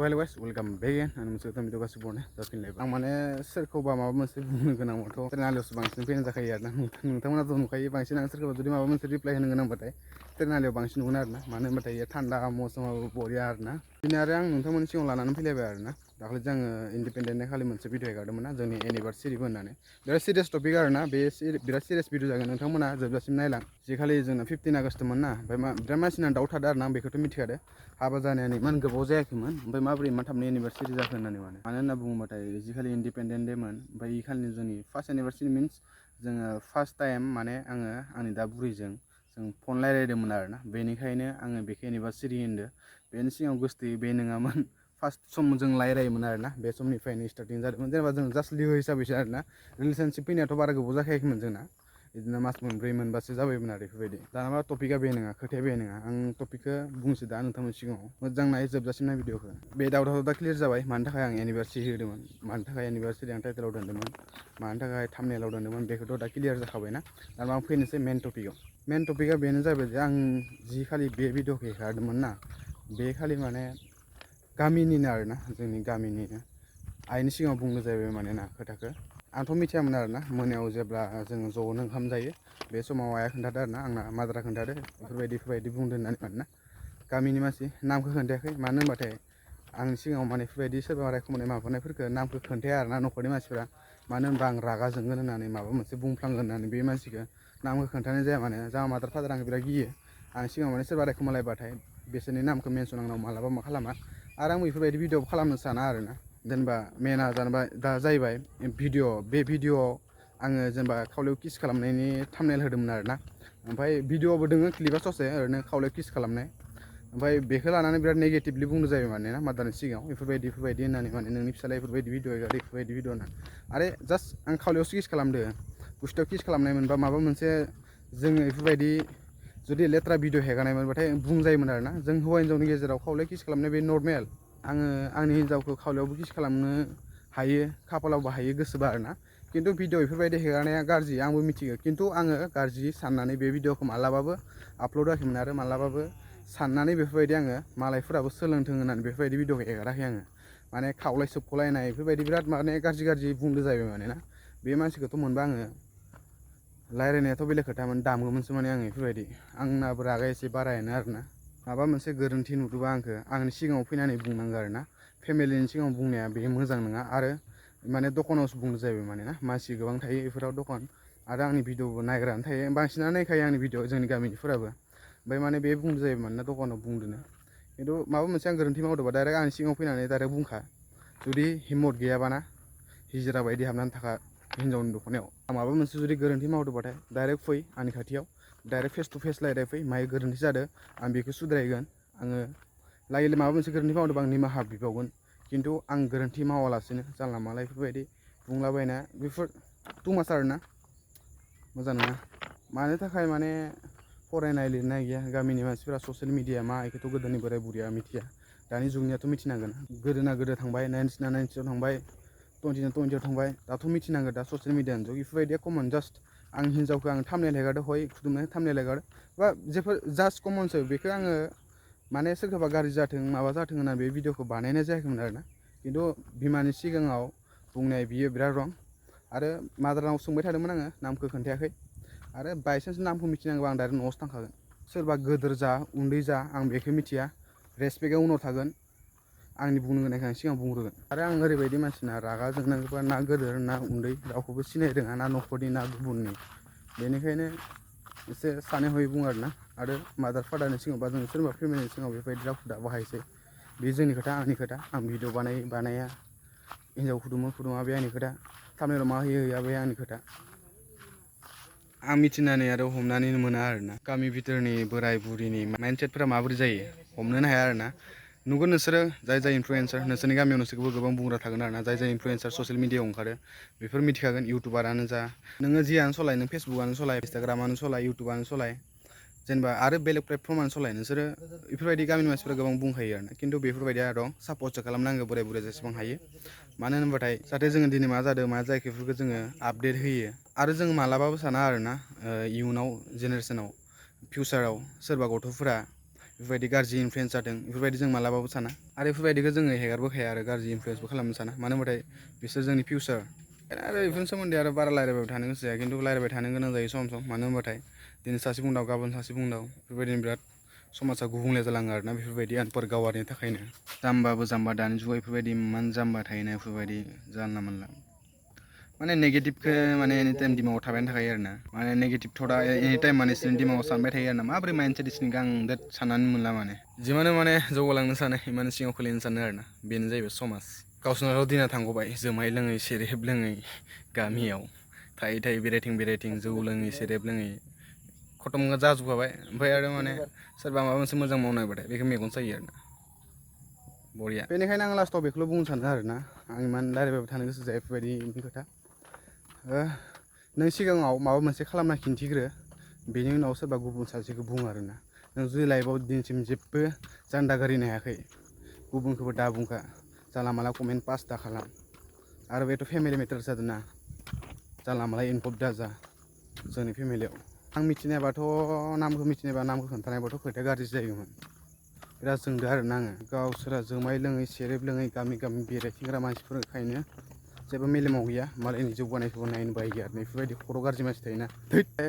hello guys, welcome back again. I'm Mr. Tommy Dogas born. Just in live. I'm on a circle by my Mr. Gunamo. Ternalios banks and pins a hair. Nutama don't pay banks and circle to the moment to reply in the number. Ternalio banks in Unarna, Manamata, Tanda, most of Boriarna. In a young Nutaman and Pilaverna. Dakhlijang independent elements of video garden, Zoni anniversary one. There are serious topic, there are serious videos and Tamana, the Blasim Zikali is in 15 August Mana, by my Dramasin and Daughter Darna, because to meet her. Habazan and Man Gabozakman, by Mabri Matam University Zakan anyone. Anana Bumata is usually independent demon by Ikan first anniversary means the first time Mane Anga and the Burizing, some Ponlare de Monarna, Benikaine, Anga Bek University in the Bensi Augusti Beningaman. First some Lyra Monarna, based on fine starting that there was just Lewis Abisharna, relationship in Atobaga Buzakmanzana. Idina masmun Raymond Basses Awebnary Freddy. Dana topica beninga, Katabeninga, and topica Bunsidan Tamasino. What Zang nights of the same video. Bed out of the clear away, Mantaka University, Mantaka University and title out on the moon, Mantaka thumbnail out on the one, Becato, the clears of Havana, and one fin is a men topico. Men topica Benza with young Zikali baby doke hardmana, Bekali Mane, Gamini Narna, Zini Gamini. I need to bung the Manana, Kataka. आंथ' मिथियामोन आरोना मोनायाव जेब्ला जों ज'नो ओंखाम जायो बे समाव आइया खोन्थादो आरोना आंना मादारा खोन्थादो बेफोरबायदि बुंदो होननानै मानोना गामिनि मानसि नामखौ खोन्थायाखै मानो होनबाथाय आंनि सिगाङाव माने बेफोरबायदि सोरबा रायखुमानाय माबानायफोरखौ नामखौ खोन्थाया आरोना न'खरनि मानसिफोरा मानो होनबा आं रागा जोंगोन होननानै माबा मोनसे बुंफ्लांगोन होननानै बे मानसिखौ नामखौ खोन्थानाय जाया माने जोंहा मादार फादार आंखौ बिराद गियो आंनि सिगाङाव माने सोरबा रायखुमालायबाथाय बिसोरनि नामखौ मेनसन आंनाव मालाबा मा खालामा आरो आं बेफोरबायदि भिडिअ खालामनो साना आरोना जेनेबा मेना जेनेबा दा जाहैबाय बे भिडिअआव आङो जेनेबा खावलायाव किस खालामनायनि थाम्बनेल होदोंमोन आरोना ओमफ्राय भिडिअआवबो दोङो क्लिपा ससे ओरैनो खावलायाव किस खालामनाय ओमफ्राय बेखौ लानानै बिराद नेगेटिभलि बुंदो जायो माने ना मादारनि सिगाङाव बेफोरबायदि होननानै माने नोंनि फिसाला बेफोरबायदि भिडिअ एगारो बेफोरबायदि भिडिअ होनना आरे जास्ट आं खावलायावसो किस खालामदो बुस्थुआव किस खालामनाय मोनबा माबा मोनसे जोङो बेफोरबायदि जुदि लेथ्रा भिडिअ हेगारनाय मोनबाथाय बुंजायोमोन आरोना जों हौवा हिन्जावनि गेजेराव खावलायाव किस खालामनाय बे नर्मेल आङो आंनि हिन्जावखौ खावलायावबो किस खालामनो हायो खाफालावबो हायो गोसोबा आरोना किन्तु भिडिअ बेफोरबायदि हेगारनाया गाज्रि आंबो मिथिगौ किन्तु आङो गाज्रि साननानै बे भिडिअखौ मालाबाबो आपल'ड होआखैमोन आरो मालाबाबो साननानै बेफोरबायदि आङो मालायफोराबो सोलोंथों होननानै बेफोरबायदि भिडिअखौ हेगाराखै आङो माने खावलाय सोबख'लायनाय बेफोरबायदि बिराद माने गाज्रि बुंदो जाहैबाय माने ना बे मानसिखौथ' मोनबा आङो रायज्लायनायाथ' बेलेग खोथामोन दामगौमोनसो माने आं बेफोरबायदि आंनाबो रागा एसे बारायानो आरोना माबा मोनसे गोरोन्थि नुदोंबा आंखौ आंनि सिगाङाव फैनानै बुंनांगौ आरोना फेमिलिनि सिगाङाव बुंनाया बे मोजां नङा आरो माने दखानावसो बुंदो जाहैबाय माने ना मानसि गोबां थायो बेफोराव दखान आरो आंनि भिडिअबो नायग्रायानो थायो बांसिनानो नायखायो आंनि भिडिअ जोंनि गामिनिफोराबो ओमफ्राय माने बे बुंदो जाहैबाय मानोना दखानाव बुंदोनो किन्तु माबा मोनसे आं गोरोन्थि मावदोंबा डाइरेक्ट आंनि सिगाङाव फैनानै डाइरेक्ट बुंखा जुदि हिम्मत गैयाबाना हिजिरा बायदि हाबनानै थाखा हिन्जावनि दख'नायाव आं माबा मोनसे जुदि गोरोन्थि मावदोंबाथाय डाइरेक्ट फै आंनि खाथियाव डाइरेक्ट फेस टु फेस रायलाय फै माहाय गोरोन्थि जादों आं बेखौ सुद्रायगोन आङो लागिले माबा मोनसे गोरोन्थि मावदोंबा आं निमाहा बिबावगोन किन्तु आं गोरोन्थि मावालासिनो जानला मानला बेफोरबायदि बुंलाबायना बेफोर टु माच आरोना मोजां नङा मानो थाखाय माने फरायनाय लिरनाय गैया गामिनि मानसिफोरा ससियेल मिडिया मा बेखौथ' गोदोनि बोराय बुरिया मिथिया दानि जुगनियाथ' मिथिनांगोन गोदोना गोदो थांबाय नाइनटिना नाइनटियाव थांबाय टुवेन्टिना टुवेन्टियाव थांबाय दाथ' मिथिनांगोन दा ससियेल मिडियानि जुग बेफोरबायदिया कमन जास्ट आं हिन्जावखौ आं थाम्बनेल हेगारदों हय खुदुमनानै थाम्बनेल हेगारदों बा जेफोर जास्ट कमनसो बेखौ आङो माने सोरखौबा गाज्रि जाथों माबा जाथों होननानै बे भिडिअखौ बानायनाय जायाखैमोन आरोना किन्तु बिमानि सिगाङाव बुंनाय बियो बिराद रं आरो मादारनाव सोंबाय थादोंमोन आङो नामखौ खोन्थायाखै आरो बायसान्स नामखौ मिथिनांगौबा आं डाइरेक्ट न'आवसो थांखागोन सोरबा गोदोर जा उन्दै जा आं बेखौ मिथिया रेसपेक्टआ उनाव थागोन आंनि बुंनो गोनांखौ आं सिगाङाव बुंग्रोगोन आरो आं ओरैबायदि मानसिना रागा जोंनांगौबा ना गोदोर ना उन्दै रावखौबो सिनाय रोङा ना न'खरनि ना गुबुननि बेनिखायनो एसे सानै हयै बुङो आरोना आरो मादार फादारनि सिगाङाव बा जों सोरबा फेमिलिनि सिगाङाव बेफोरबायदि रावखौ दा बाहायसै बे जोंनि खोथा आंनि खोथा आं भिडिअ बानाया हिन्जाव खुदुमा बे आंनि खोथा थाम्बनेलाव मा होयो बे आंनि खोथा आं मिथिनानै आरो हमनानै मोना आरोना गामि भितरनि बोराय बुरिनि माइन्डसेटफोरा माबोरै जायो हमनोनो हाया आरोना नुगोन नोंसोरो जाय इनफ्लुयेन्सार नोंसोरनि गामियाव नोंसोरखौबो गोबां बुंग्रा थागोन आरोना जाय इनफ्लुयेन्सार ससियेल मिडियायाव ओंखारो बेफोर मिथिखागोन इउटुबारानो जा नोङो जियानो सलाय नों फेसबुकआनो सलाय इन्सटाग्रामानो सलाय इउटुबानो सलाय जेनेबा आरो बेलेग प्लेटफर्मानो सलाय नोंसोरो बेफोरबायदि गामिनि मानसिफोरा गोबां बुंखायो आरोना किन्तु बेफोरबायदिया दं सापर्टसो खालामनांगौ बोराय बुरिया जेसेबां हायो मानो होनबाथाय जाहाथे जोङो दिनै मा जादों मा जायाखै बेफोरखौ जोङो आपडेट होयो आरो जों मालाबाबो साना आरोना इयुनाव जेनेरेसनाव फिउचाराव सोरबा गथ'फोरा बेफोरबायदि गाज्रि इनफ्लुयेन्स जादों बेफोरबायदि जों मालाबाबो साना आरो बेफोरबायदिखौ जोङो हेगारबोखाया आरो गाज्रि इनफ्लुयेन्सबो खालामनो साना मानो होनबाथाय बिसोर जोंनि फिउचार आरो बेफोरनि सोमोन्दै आरो बारा रायलायबाय थानो गोसो जाया खिन्थु रायलायबाय थानो गोनां जायो सम सम मानो होनबाथाय दिनै सासे बुंदाव गाबोन सासे बुंदाव बेफोरबायदिनो बिराद समाजा गुबुंले जालाङो आरोना बेफोरबायदि आनफोर गावारिनि थाखायनो जाम्बाबो जाम्बा दानि जुगाव बेफोरबायदि इमान जाम्बा थायोना बेफोरबायदि जानला मोनला माने नेगेटिभखौ माने एनि टाइम दिमागाव थाबायानो थाखायो आरो ना माने नेगेटिभ थटा एनि टाइम माने इसोरनि दिमागाव सानबाय थायो आरो ना माबोरै माइन्डसेट इसोरनिखौ आं देट साननानै मोनला माने जिमानो माने जौगालांनो सानो इमानो सिङाव खोलैनो सानो आरो ना बेनो जाहैबाय समाज गावसोरनाव दिना थांगबाय जुमाय लोङै सेरेब लोङै गामियाव थायै थायै बेरायथिं जौ लोङै सेरेब लोङै खतम जाजोबखाबाय ओमफ्राय आरो माने सोरबा माबा मोनसे मोजां मावनो नागिरबाथाय बेखौ मेगन सायो आरो ना बरिया बेनिखायनो आं लास्टआव बेखौल' बुंनो सानो आरो ना आं इमान रायलायबाय थानो गोसो जाया बेफोरबायदिनि खोथा नों सिगाङाव माबा मोनसे खालामना खिन्थिग्रो बेनि उनाव सोरबा गुबुन सासेखौ बुङो आरो ना नों जुदि लाइफआव दिनैसिम जेबो जान्दागारिनो हायाखै गुबुनखौबो दा बुंखा जानला माला कमेन्ट पास दा खालाम आरो बेथ' फेमिलि मेटार जादों ना जानला माला इनभल्भ दा जा जोंनि फेमिलियाव आं मिथिनायबाथ' नामखौ मिथिनायबा नामखौ खोन्थानायबाथ' खोथाया गाज्रि जायोमोन बिराद जोंदो आरो ना आङो गावसोरा जुमाय लोङै सेरेब लोङै गामि गामि बेरायथिंग्रा मानसिफोरखायनो जेबो मेलेमाव गैया मालायनि जौगानायखौबो नायनो बायो आरो बेफोरबायदि खर' गाज्रि मानसि थायोना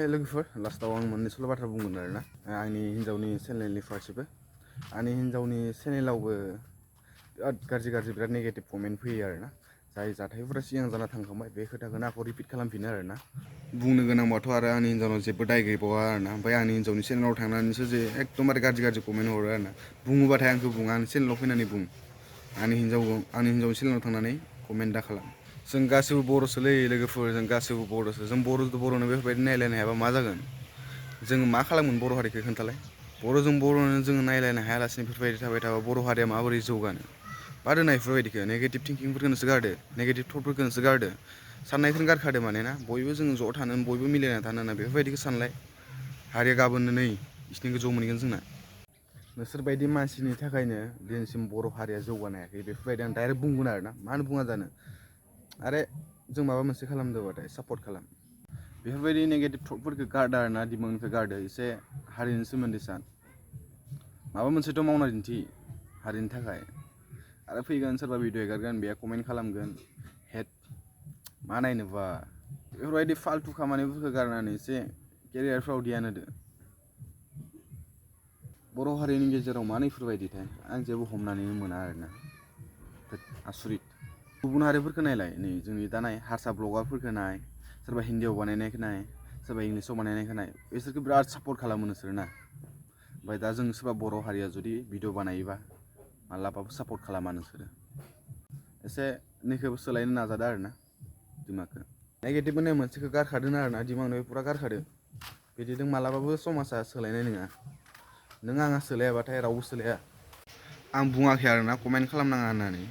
लोगोफोर लास्टआव आं मोननैसल' बाथ्रा बुंगोन आरो ना आंनि हिन्जावनि चेनेलनि फारसेबो आंनि हिन्जावनि चेनेलावबो बिराद गाज्रि बिराद नेगेटिभ कमेन्ट फैयो आरो ना जाय जाथायफोरा सिगां जाना थांखांबाय बे खोथाखौनो आंखौ रिपिट खालामफिनो आरो ना बुंनो गोनांबाथ' आरो आंनि हिन्जावनाव जेबो दाय गैबावा आरो ना ओमफ्राय आंनि हिन्जावनि चेनेलाव थांनानैसो जे एकदमबारे गाज्रि कमेन्ट हरो आरो ना बुङोबाथाय आंखौ बुं आंनि चेनेलाव फैनानै बुं आंनि हिन्जावनि चेनेलाव थांनानै कमेन्ट दा खालाम जों गासैबो बर'सोलै लोगोफोर जों गासैबो बर'सो जों बर'नो बेफोरबायदि नायलायनो हायाबा मा जागोन जोङो मा खालामगोन बर' हारिखौ खोन्थालाय बर'नो जोङो नायलायनो हायालासिनो बेफोरबायदि थाबाय थाबा बर' हारिया माबोरै जौगानो बाद होनाय बेफोरबायदिखौ नेगेटिभ थिंकिंफोरखौ नोंसो गारदो नेगेटिभ थटफोरखौ नोंसो गारदो साननायखौनो गारखादो माने ना बयबो जों ज' थानो बयबो मिलायना थानो होना बेफोरबायदिखौ सानलाय हारिया गाबोननो नै बिसिनि गोजौ मोनहैगोन जोंना नोंसोरबायदि मानसिनि थाखायनो दिनैसिम बर' हारिया जौगानो हायाखै बेफोरबायदि आं डाइरेक्ट बुंगोन आरो ना मानो बुङा जानो आरे जों माबा मोनसे खालामदोंबाथाय सापर्ट खालाम बेफोरबायदि नेगेटिभ थटफोरखौ गारदो आरो ना दिमागनिफ्राय गारदो एसे हारिनि सोमोन्दै सान माबा मोनसेथ' मावना दिन्थि हारिनि थाखाय आरो फैगोन सोरबा भिडिअ हेगारगोन बेहा कमेन्ट खालामगोन हेट मा नायनोबा बेफोरबायदि फाल्थु खामानिफोरखौ गारनानै एसे केरियारफ्राव ध्यान होदो बर' हारिनि गेजेराव मानो इफोरबायदिथाय आं जेबो हमनानैनो मोना आरोना आसरित गुबुन हारिफोरखौ नायलाय नै जोंनि दा नाय हारसा ब्लगारफोरखौ नाय सोरबा हिन्दीआव बानायनायखौ नाय सोरबा इंलिसाव बानायनायखौ नाय बिसोरखौ बिराद सापर्ट खालामो नोंसोर ना ओमफ्राय दा जों सोरबा बर' हारिया जुदि भिडिअ बानायोबा मालाबाबो सापर्ट खालामा नोंसोरो एसे नैखौबो सोलायनो नाजादो आरो ना दिमागखौ नेगेटिभ होननाय मोनसेखौ गारखादो आरो ना दिमागनिफ्राय फुरा गारखादो बिदिजों मालाबाबो समाजा सोलायनाय नङा नों आंहा सोलायाबाथाय रावबो सोलाया आं बुङाखै आरो ना कमेन्ट खालामनाङा होननानै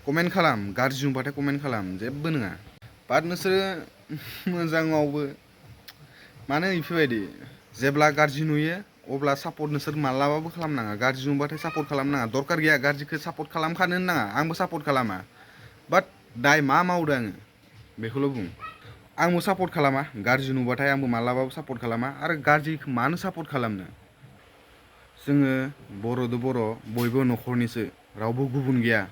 कमेन्ट खालाम गाज्रि नुबाथाय कमेन्ट खालाम जेबो नङा बाट नोंसोरो मोजाङावबो मानो बेफोरबायदि जेब्ला गाज्रि नुयो अब्ला सापर्ट नोंसोर मालाबाबो खालामनाङा गाज्रि नुबाथाय सापर्ट खालामनाङा दरकार गैया गाज्रिखौ सापर्ट खालामखानो नाङा आंबो सापर्ट खालामा बाट दाय मा मावदों आङो बेखौल' बुं आंबो सापर्ट खालामा गाज्रि नुबाथाय आंबो मालाबाबो सापर्ट खालामा आरो गाज्रिखौ मानो सापर्ट खालामनो जोङो बर'दो बर' बयबो न'खरनिसो रावबो गुबुन गैया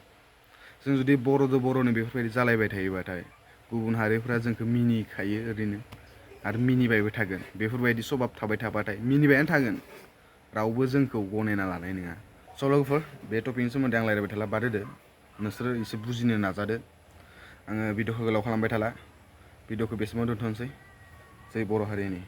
जों जुदि बर'दो बर'नो बेफोरबायदि जालायबाय थायोबाथाय गुबुन हारिफ्रा जोंखौ मिनिखायो ओरैनो आरो मिनिबायबो थागोन बेफोरबायदि सभाब थाबाय थाबाथाय मिनिबायानो थागोन रावबो जोंखौ गनायना लानाय नङा स' लोगोफोर बे टपिकनि सोमोन्दै आं रायलायबाय थाला बाद होदो नोंसोरो एसे बुजिनो नाजादो आङो भिडिअखौ गोलाव खालामबाय थाला भिडिअखौ बेसेबां दोनथ'नोसै जै बर' हारिनि